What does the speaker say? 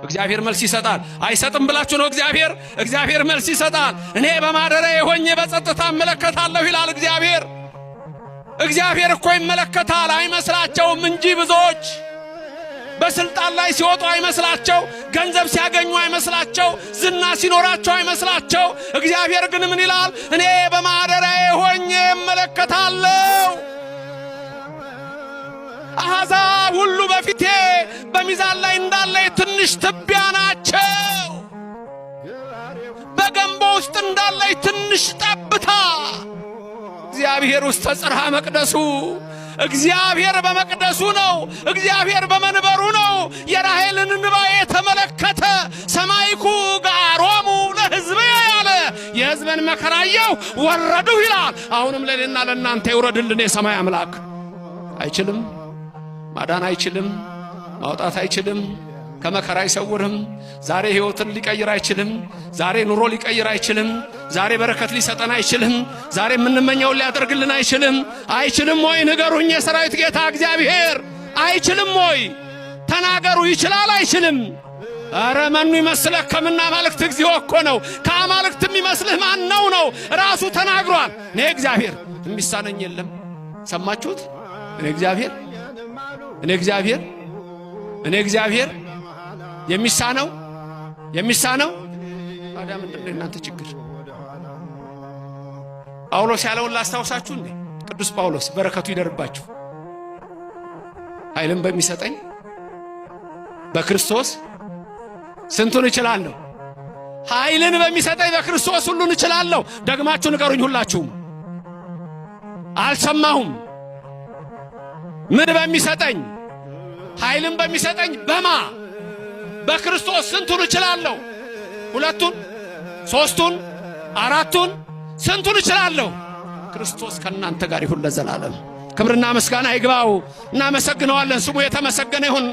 እግዚአብሔር መልስ ይሰጣል። አይሰጥም ብላችሁ ነው? እግዚአብሔር መልስ ይሰጣል። እኔ በማደሪያዬ ሆኜ በጸጥታ እመለከታለሁ ይላል እግዚአብሔር። እግዚአብሔር እኮ ይመለከታል፣ አይመስላቸውም እንጂ ብዙዎች በስልጣን ላይ ሲወጡ አይመስላቸው፣ ገንዘብ ሲያገኙ አይመስላቸው፣ ዝና ሲኖራቸው አይመስላቸው። እግዚአብሔር ግን ምን ይላል? እኔ በማደሪያዬ ሆኜ እመለከታለሁ። አሕዛብ ሁሉ በፊቴ በሚዛን ላይ እንዳለ ትንሽ ትቢያ ናቸው። በገንቦ ውስጥ እንዳለ ትንሽ ጠብታ። እግዚአብሔር ውስተ ጽርሐ መቅደሱ፣ እግዚአብሔር በመቅደሱ ነው። እግዚአብሔር በመንበሩ ነው። የራሔልን እንባ የተመለከተ፣ ሰማዕኩ ገአሮሙ ለሕዝብየ ያለ፣ የሕዝቤን መከራ አየሁ ወረድሁ ይላል። አሁንም ለእኔና ለእናንተ ይውረድልን የሰማይ አምላክ። አይችልም፣ ማዳን አይችልም፣ ማውጣት አይችልም፣ ከመከራ አይሰውርም። ዛሬ ሕይወትን ሊቀይር አይችልም። ዛሬ ኑሮ ሊቀይር አይችልም። ዛሬ በረከት ሊሰጠን አይችልም። ዛሬ የምንመኘውን ሊያደርግልን አይችልም። አይችልም ወይ ንገሩኝ? የሰራዊት ጌታ እግዚአብሔር አይችልም ወይ? ተናገሩ። ይችላል አይችልም? ኧረ መኑ ይመስለከ እምነ አማልክት፣ እግዚኦ እኮ ነው። ከአማልክት የሚመስልህ ማን ነው ነው? ራሱ ተናግሯል። እኔ እግዚአብሔር የሚሳነኝ የለም። ሰማችሁት? እኔ እግዚአብሔር፣ እኔ እግዚአብሔር፣ እኔ እግዚአብሔር የሚሳነው ታዲያ ምንድን ነው የእናንተ ችግር? ጳውሎስ ያለውን ላስታውሳችሁ እንዴ? ቅዱስ ጳውሎስ በረከቱ ይደርባችሁ። ኃይልን በሚሰጠኝ በክርስቶስ ስንቱን እችላለሁ። ኃይልን በሚሰጠኝ በክርስቶስ ሁሉን እችላለሁ። ደግማችሁ ንገሩኝ ሁላችሁም። አልሰማሁም። ምን በሚሰጠኝ? ኃይልን በሚሰጠኝ በማ? በክርስቶስ ስንቱን እችላለሁ? ሁለቱን፣ ሶስቱን፣ አራቱን፣ ስንቱን እችላለሁ? ክርስቶስ ከእናንተ ጋር ይሁን ለዘላለም። ክብርና ምስጋና ይግባው። እናመሰግነዋለን። ስሙ የተመሰገነ ይሁን።